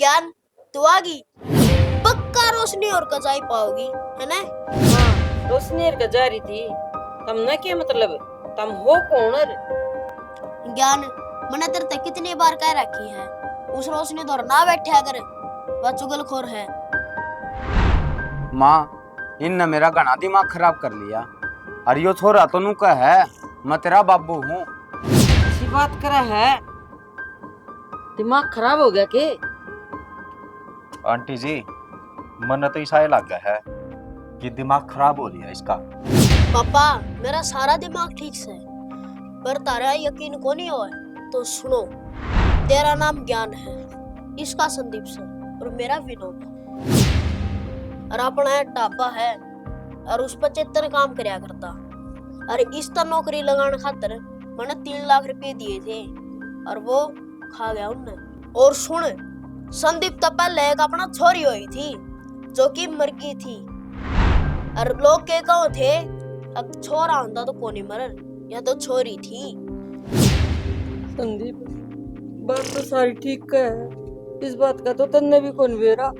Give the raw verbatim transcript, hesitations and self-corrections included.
ज्ञान, तू आ गई। पक्का रोशनी और कजाई पाओगी, है ना? हाँ, रोशनी और कजा रही थी। तमने क्या मतलब? तम हो कौन? ज्ञान, मैंने तेरे तक कितनी बार कह रखी है, उस रोशनी तो ना बैठा कर, वह चुगलखोर है। माँ, इनने मेरा घना दिमाग खराब कर लिया। और यो छोरा तो नू कह है, मैं तेरा बाबू हूँ। ऐसी बात करा है, दिमाग खराब हो गया के? आंटी जी, मन्ने तो इसा ही लग है कि दिमाग खराब हो लिया इसका। पापा, मेरा सारा दिमाग ठीक से, पर तारा यकीन को नहीं हो, तो सुनो। तेरा नाम ज्ञान है, इसका संदीप से, और मेरा विनोद। और अपना एक ढाबा है, और उस पर चेतन काम करया करता। और इस तर नौकरी लगाने खातर मैंने तीन लाख रुपए दिए थे, और वो खा गया उनने। और सुन, संदीप तो पहले एक अपना छोरी हुई थी, जो कि मर गई थी। और लोग के कहो थे, अब छोरा होंदा तो कोनी मरन, या तो छोरी थी। संदीप, बात तो सारी ठीक है, इस बात का तो तन्ने भी कौन बेरा।